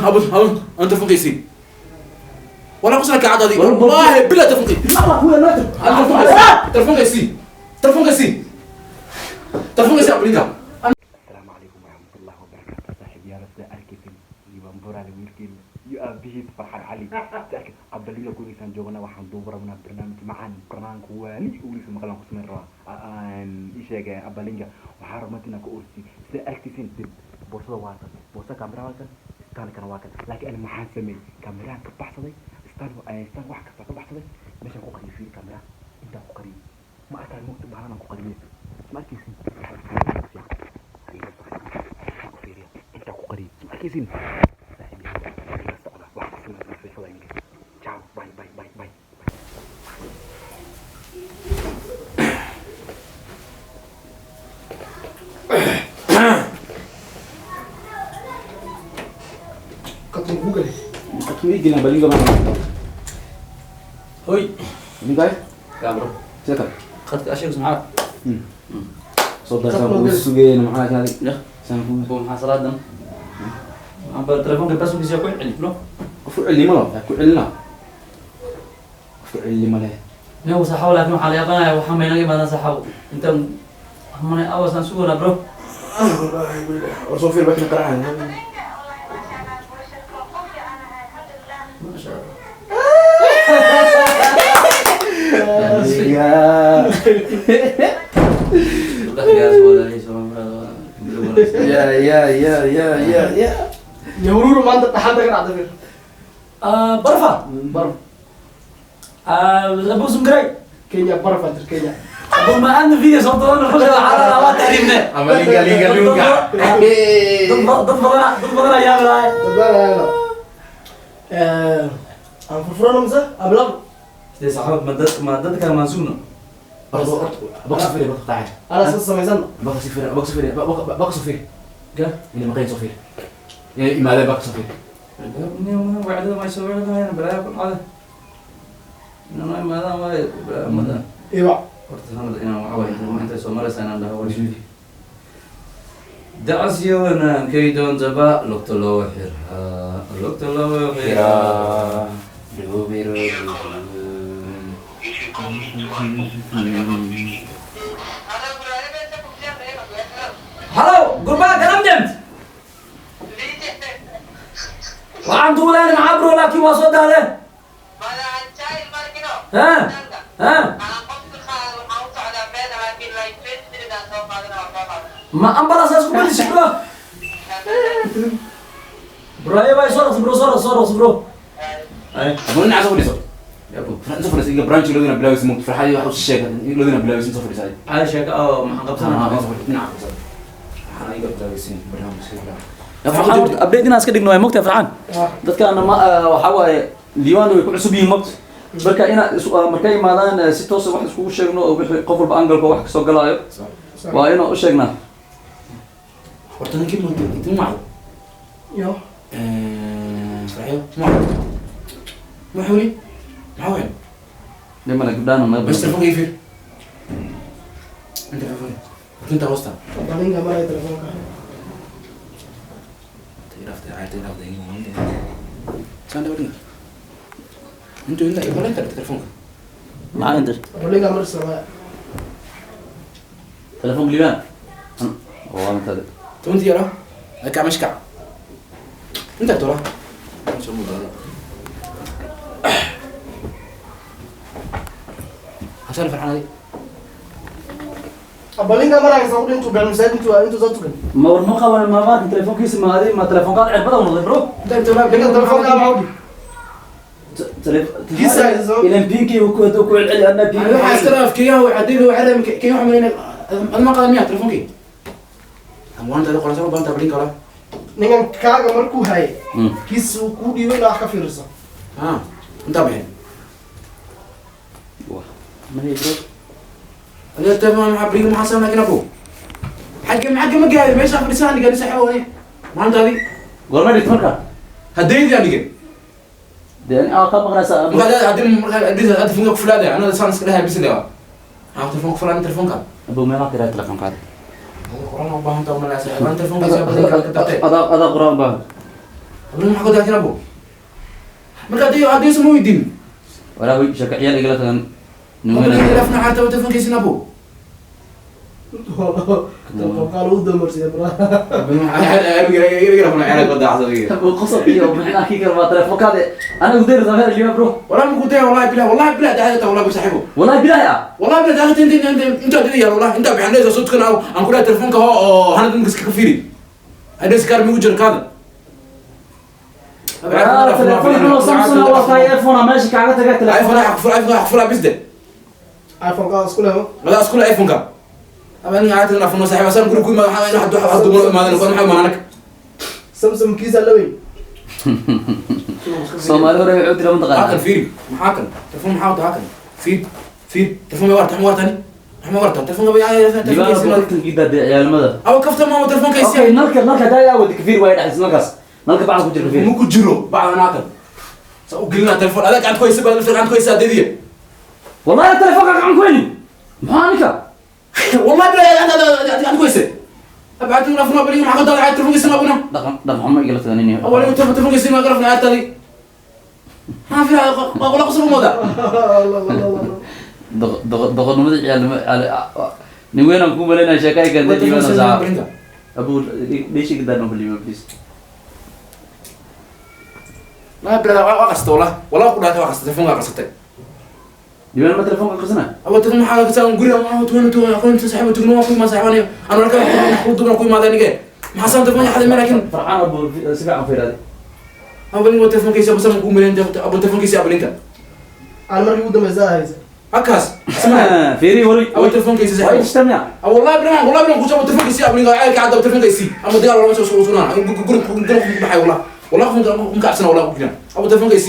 Abu abu أنت telefoonkiisii. Walaa qosla kacadadi. Wallahi bilaa telefonkii. Telefoonkiisii. Telefoonkiisii. Telefoonkiisii Abulinga. Asalaamu calaykum waraxmatullahi wabarakaatu. Saaxiibyaal, sida arkaysin, Liibaan Buraale wiilkiina iyo aabihiis Farxan Cali sida arkay Abalinga gurigiisaan joogana. Waxaan duuba rabnaa barnaamij macaan, barnaamijka waali weliisa maqlaan ku samayn rabaa. Ii sheeg Abalinga, waxaa rabaa inaan ka orsi. Sida arkaysin, dib boorsada waa tan, boorsa kaamira waa kan, istaankana waa kan, laakiin ani maxaan sameeyey? Kaamiraan ka baxsaday istaan, istaan wax kasta ka baxsaday. Meeshaan ku qariyay, fiiri, kaamira intaan ku qariyay ma arkaan, mugti bahalanaan ku qariyay, ma arkaysin? Intaa ku qariyay, ma arkaysin? Saaxiib, ila socda, wax ku samaysan fiirsada inka. Ciao, bye bye bye bye. Katun Google. Katun Abalinga baan. Hoy. Ninkaay? Yaa bro. Sida kale. Khadka asheeg maxaa? Soo darsaan kugu sugeen, maxaa kale? Ya. Saan kugu. Buu maxaa salaadan? Maxaa bal telefoonka passwordkiisa ku celi bro. Ku celin ma laha, ku celina. Ku celin ma leh. Nin saxaw, laakiin waxaa la yaqaanaya waxaa maynaga imaadaan saxaw. Intaan mana awas aan suganaa bro. War soo fiir bakin qaraacan. Masha Allah. Ya ya ya ya ya ya. Yawruru maanta dhaxanta ka dhacda fir. Barfa. Baraf. Abu Sumgaray. Kenya baraf aa jir Kenya. Abu ma aan video soo doon ruuxa ala waa tahriibne. Abalinga linga lunga. Dad badan ayaa bilaay. Dadbaanayana. Aan furfurano mise abilab. Sidee saxaab ma dad kale maan sugno. Baka soo fiir baka tahay. Anaa iska samaysan. Baka soo fiir, baka soo fiir, baka soo fiir. Ga. Ina maqayn soo fiir. Ina imaadeen baka soo fiir. Wacdada ma soo wacdada balaa ku dhacda. Inaan imaadaan waay mada. Iwa. Horta sanad inaan waxa waay inta soo maraysa inaan dhaho waa dacas iyo wanaankay doontaba lugta loo xiraa, lugta loo xiraa. Halo, gurbaa garam demt. Waxaan duulaan maxaa bro, laakiin waa soo daadeen. Ha ha, ma ambulance isku bedeshay bro? Bro, ay bay soo dhaqso bro, soo dhaqso, soo dhaqso bro. Ay. Abu dhinaca soo fadhiiso. Yabo. Farxad soo fadhiiso, iga branch loodina bilaawaysa mugti farxadii wax u sheeg loodina bilaawaysa soo fadhiisa. Ay sheeka oo maxaan qabsanaa? Soo fadhiisa dhinaca fadhiisa. Waxaan iga bilaawaysin barnaamijka bilaaway. Farxaan, horta update inaan iska dhigno waay mogtahay Farxaan. Dadkaana ma waxaa waaye Liiwaan way ku cusub yihiin mogta. Marka inaa markay imaadaan si toos ah wax iskugu sheegno oo wixii qof walba angle-ka wax kasoo galaayo waa inaan u sheegnaa. Horta ninkii mugti intii macdo. Yo. Farxiyo macdo. Ma xuli? Maxaa weyn? Nimana gabdhaana naga Bas badan. telefoonka ii fiir. Inta telefoon. Inta hoosta. Abalinga maraya telefoonka. Tiraafta ay tiraafta inuu saan dhawadin. Intuu inta ibalay kara telefoonka. Maxaa inta? Abalinga mar samaya. Telefoon Liiwaan. Oo waa inta. Tobantii yara. Ay kac meesha kac. Inta tora. Soo mudaada. Hasan farxan. Abalinga maraya soo intuu gal masaajid intuu soo tukan. Ma war ma qaban ma maakin telefoonkiisa ma adi ma telefoonkaad cirbada u noqday bro. Ninka telefoonka ma ogi. Kiisa soo. Ilan pinkii uu ku ku celceli anna pin. Waxaa iska dhaaf Kenya waxa deedo waxa reem Kenya waxa malayna adma qadan miya telefoonkii. Waan tada qoran soo banta blinka wala. Ninkan kaaga markuu hayay. Kiis uu kuu dhiibay inaa wax ka fiirso. Ah, inta bixin. Wah, ma hay bro. Adiga telefoon maxaa blinka maxaa sameynaa kinaku? Xagga ma gaarin meesha fadhiisaan dhigan saxo wani. Maalintaadii Goorma dhigto marka? hadeydii aan dhigay. Dee ani aa ka maqnaysaa. Marka hadii marka hadii telefoonka ku fulaada ana saan iska dhahay bis lewa. Ha telefoonka fulaan telefoonka. Abu meelaa tiraa telefoonkaada. Quraan u baahan tahay ma la saaxiibaan telefoonka soo blinka ka tartay. Adaa quraan baahan. Abrin maxaa ku daakin abo? Marka haddii sama weydiin. Walaa way shaka ciyaal igala tagan nin weyn. Khilaafna xataa telefoonkiisina abo. Telefoonkaa lagu damarsiiya bro. Qosol iyo macnaha kii kale waa telefoonkaade aniga gudayr sameer liiban bro. والله ما كنت والله بالله والله بالله دعيت والله بصاحبه. Wallahi bilaahi ah. والله بالله دعيت انت انت انت انت يا والله انت بحنا صوتك انا ان كل تليفونك هو هذا ممكن كفيري هذا سكار ميوجر كذا. Telefoon inuu Samsung waa iPhone meesha kaaga taga telefoon. ايفون احفر ايفون احفر بس ده. iPhone-kaa isku leho. لا اسكول ايفون كا اما انا عارف انا فون صاحبي اصلا كل ما حد حد ما ما ما انا. Samsung-kiisa la weyn. Soomaali hore wuxuu tiri ma هاكن taqaanaa. فيري محاكن تليفون محاوط هاكن فير فير تليفون ما ورتا ما ورتني ما ورتا تليفون يا Liibaan boqolkiiba ciyaalmada. او كفته ما تليفون Okay, كيسي. nalka daa wadi kafiir waay dhaxis nalkaas nalka bacda ku jira kafiir. مو كجرو بعد انا هاكن وقلنا تليفون هذاك عند كويس بعد عند كويس ديدي. Wallahi telefoonka gacan ku haynin maxaa ninka. والله بلا عند كويس ابعث لنا فلان بلي محمد على التليفون كيسي ابونا. Dhaqan dhaqan xumo igala tagan nin. اول يوم تليفون كيسي ما قرفنا عتري ما في ولا قصر موضع. Allah Allah Allah. Doqonnimada ciyaalnimo nin weyn aan ku malaynaya sheekay keentay liibaan oo saxa abu dheeshiga daa noo liibaan please. لا بلا وقست والله والله قلت وقست تليفون قصتي. Liibaan ma telefoonka qasana. أول تليفون حاجة كسر نقول ما توين توين كنت سحب تقول ما ما سحبني أنا ركب خذ كل ما ذا نجي ما حصل تليفون حد ما لكن. Farxaan abu si fiican u fiiraade. أول ما تليفون كيس بس نقول من أبو تليفون كيس أبو لينك. Aan markii ugu dambaysa haysa. هكاس اسمع. Fiiri wari. أول تليفون كيس way سحب. istamia. والله بلا والله بلا كنت أبو تليفون كيس أبو لينك عارف عاد أبو تليفون كيس أما ديال والله ما شو شو أنا قول قول قول بحي والله والله كنت مكعسنا والله كنا أبو تليفون كيس.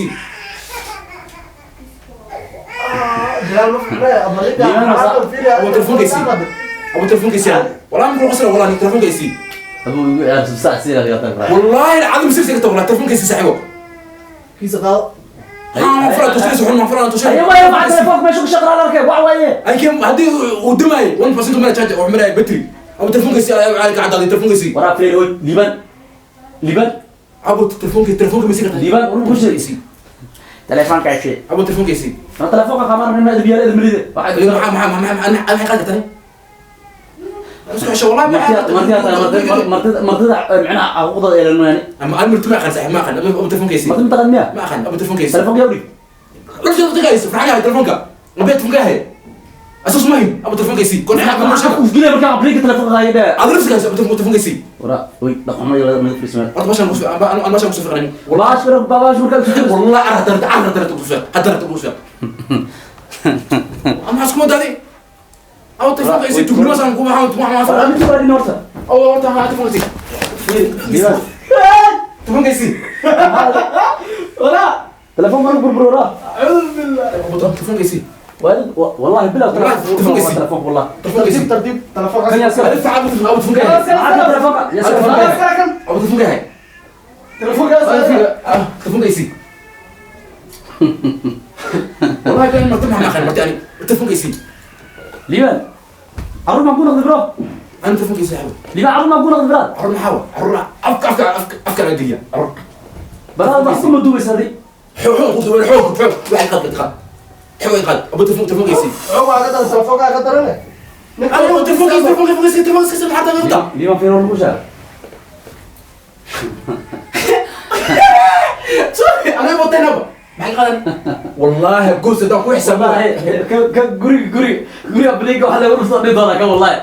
Dagaal ma fiicna, abalinka maxaa fiiriya? أبو تليفون كيسي. أبو تليفون كيس والله ما كنت والله تليفون كيس. Abu igu ciyaar sax sidaa yaa tahay. والله العظيم سير والله تليفون كيس سحبه. Kiisa qaado. ما فرق تشتري سحون ما فرق تشتري. Ayo waayo maca telefoonka meesha ku shaqraa arkay wax waaye. أي كم هدي قدامي 1% من الشاشة وعمرها بتري أبو تليفون كيسي على قاعد على تليفون كيسي. Waraa fiiri oy liibaan liibaan. أبو تليفون كيسي تليفون كيسي. Liibaan ur ku sheegay telefoonka ay أبو تليفون كيسي. ma telefoonka qamar min ma adbiyaal admilide waxa ما ما ما ما أنا أنا قاعد تاني. بس والله ما martida martida martida macnaha xuquuqda yeelano yani. أما أنا مرتبط ما أخذ صحيح ما أخذ أبو تليفون كيسي. Martida mataqaan miya. ما أخذ أبو تليفون كيسي. Telefoonka yaa udhig. رجع تليفون كيسي فرحان تليفونك أبي تليفون كيسي أساس مهم أبو تليفون كيسي كل حاجة ما Maxaa ku gilay markaa abliga telefoonka hayda. أضرب سكاس أبو تليفون كيسي. Waraa oy dhaqan xumo igala mid frisma. أنا باش أنا باش أمسك فقرني. Baash baash markaa والله أنا هدرت هدرت أبو هدرت أبو أنا حاسس كم دادي أو تليفون كيسي تقول مثلا كم حاول تقول Waraa ما mid waa horta. أو أنت ما تليفون كيسي. Liibaan تليفون كيسي. Walaa. telefoon maruu burburo waraa. Acuudu billah. أبو تليفون كيسي. والله بالله تليفون كيسي. telefoon wallah. تليفون كيسي. Tartiib tartiib telefoonka. Kan yaa iska leh. أدفع أبو تليفون أبو تليفون كيسي. Lacagta telefoonka yaa iska leh. أبو تليفون كيسي. Telefoonka iska leh. تليفون كيسي. والله كان مرتب مع خير مرتب يعني تليفون كيسي. Liibaan carruur baan ku noqday bro. أنا تليفون كيسي حبيبي. Liibaan carruur baan ku noqday bro. عرض محاور عرض أفكار أفكار أفكار أفكار عادية عرض. Baraad wax kuma duubaysa adi. حقوق حقوق حقوق واحد قد قد حقوق قد أبو تليفون تليفون كيسي. Xoog ka daran telefoonka ka daran. أنا تليفون كيسي تليفون كيسي تليفون كيسي حتى يقطع. Liibaan fiiro lagu sheegay. سوري أنا بطينا أبا maxay qadan والله جوز ده ku xisaab ka guriga guriga guriga abliga waxa lagu soo dhigi doonaa ka wallahi.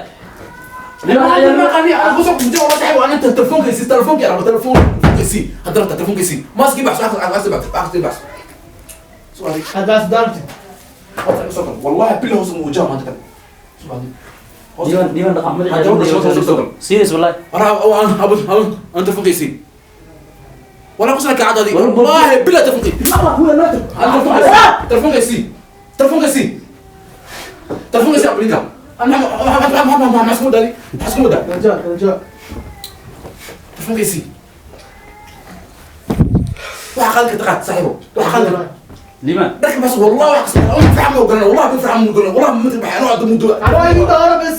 ما قاني انا بص بدي والله صاحبي وانا انت تليفون كيسي تليفون كي انا تليفون كيسي هضرت تليفون كيسي ماسك بحث بحث بحث بحث بحث سؤالي. Haddaas daartid. والله بالله هو وجاه ما انت سؤالي. Liibaan liibaan dhaqan xumo. Serious wallahi. انا انا ابو انا تليفون كيسي ولا قصة لك العادة دي والله بالله تليفون كيسي. Allah kuwa naagta. تليفون كيسي تليفون كيسي تليفون كيسي ابو لينكا انا ما ما ما ما اسمه ده اسمه ده. Kala jaa kala jaa. تليفون كيسي واحد قال لك تقعد صاحبه واحد قال لك Liibaan لكن بس والله واحد في عمه وقلنا والله في عمه وقلنا والله مثل بحي انا اقعد مدة. Waa igu daara bas.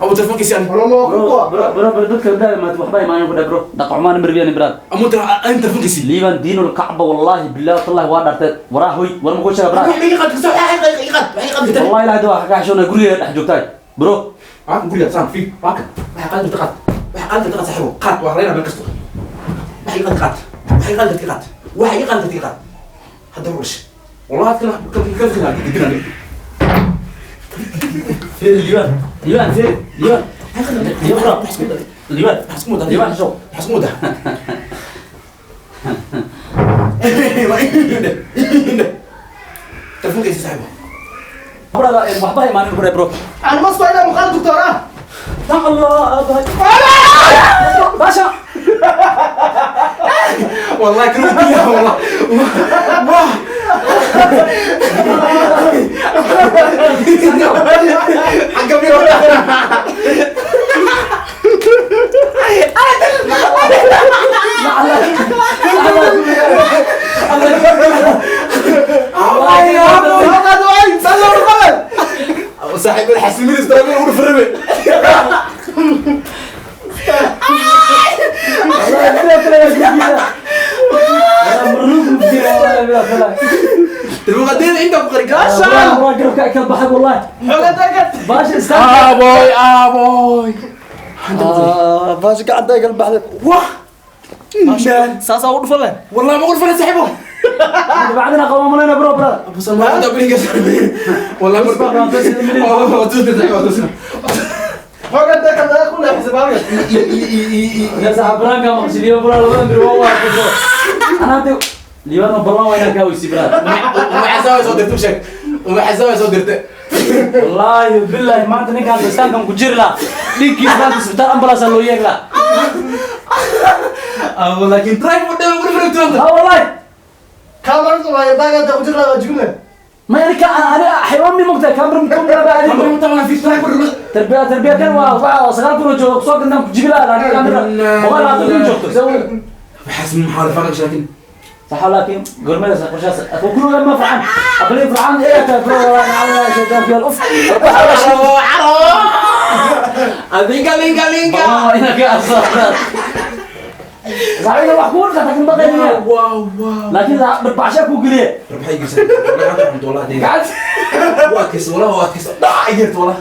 Abu telefoonkiisi ani. Wala ma ku Bro, bro, bro, bro, dadka daa ma waxba imaan ku bro. Dhaqamaan marbiyan brad. Amu telefoon telefoonkiisi. Liiban diinul kacba wallahi billahi tallahi waa dhartay waraa hoy war ma ku sheega brad. Wax iga qad wax iga qad wax iga qad. Wallahi ilaahay waa ka xishoonay guriga dhex joogtay. Bro, Ah, guriga saan fi waaka. Wax qad qad. Wax qad qad saaxibo. Qad wax reena meel kasto. Wax iga qad. Wax iga qad qad. Wax iga qad qad. Hadda rush. Wallahi kan kan kan kan dina. Fiir liiban. Liiban fiir. Liiban. Liiban bro. Liiban. Liiban xishow. Xasmuda. Telefoonkiisi saaxibo. Brother, waxba imaan ku bro. Aan mas waa inaa muuqaal doctor ah. Ya Allah, aabbahay. Basha. والله كل والله واه حق صاحب الحسن من ورفرمي. المغدين عندك قرقاش. والله باشا استنى. ابوي ابوي باشا قاعد ضايق البحر. واه ساسا ودفله. والله ما اقول فلان صاحبه. بعدنا قوم لنا برو برو. ابو سلمان هذا بريق والله ما يا صاحب برانكا مقصدي برو لبدا bir waa waa kuso ana liibano ballan waa inaan kaa weysi brad. uma xasaabay soo dirtay sheeg uma xasaabay soo dirtay. Wallaahi billahi maanta ninkaan istaankan ku jiri lahaa dhiiggiisa maanta isbitaal ambulance loo yeeri lahaa. Abu laakiin drive wadada ugu furto. Ha wallahi Kamaradu waa baaga ku jira waa jumla. Ma yani ka ani xayawaan mi mogtahay kamar kamar baa ani طبعا في drive tarbiya tarbiya kan waa 9 kun oo joogo soo gandaan ku jibi lahaa laakiin kamar 120 kun joogto. حاسس محاولة فرق لكن صح لكن قرمية قرشاس وكل ما فرحان قبل فرحان ايه يا برو انا على شيطان في الأف. Linka linka linka. والله انك اصلا زعيم وحكون لكن بقى واو واو. لكن بربعشة كوكلية ربحي جسد الحمد لله دي قعدت واكس والله واكس ضاع جرت والله.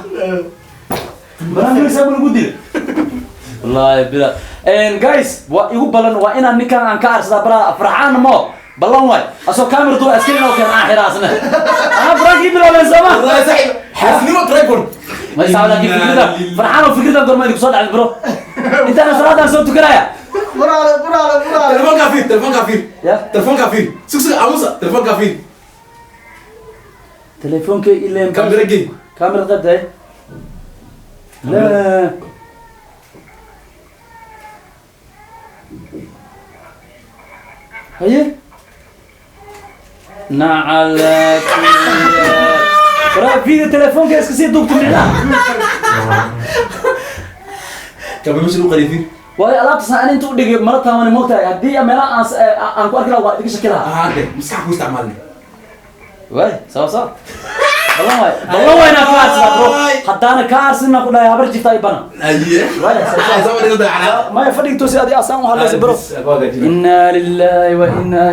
برامج سابون gudil wallahi bila en guys waa igu balan waa inaan ninkan aan ka arsada bara farxaan mo ballan waay asoo camera duu askari oo kan aan xiraasna ana branki bilaabay sama. والله يا صاحبي حاسنين ترايبول Ma isaga laakiin fikrada farxaan oo fikrada gorma idinku soo dhacday bro intaan salaadan soo tukanaya. Buraale buraale buraale. تليفون كافير تليفون كافير ya تليفون كافير سوق سوق عروسه تليفون كافير. telefoonka ileen كاميرا جي camera qabtay la haye nacala waraa video telefoonka iska sii duubta micnaha. كاميرا مش قريبين. Waayo alaabtaas aan inta u dhigay mala taamani moogtahay haddii meelaha aan aan ku arki lahaa waa idinka shaki lahaa. هذا مسح مستعملني. Waay sawa sawa ballan waay ballan waay inaan ka aarsadaa bro haddaana ka aarsin ku dhahay habar jirta ay bana. ايه waay حساب maya fadhigto si adi asaan u hadlaysa bro. Inna lillahi wa inna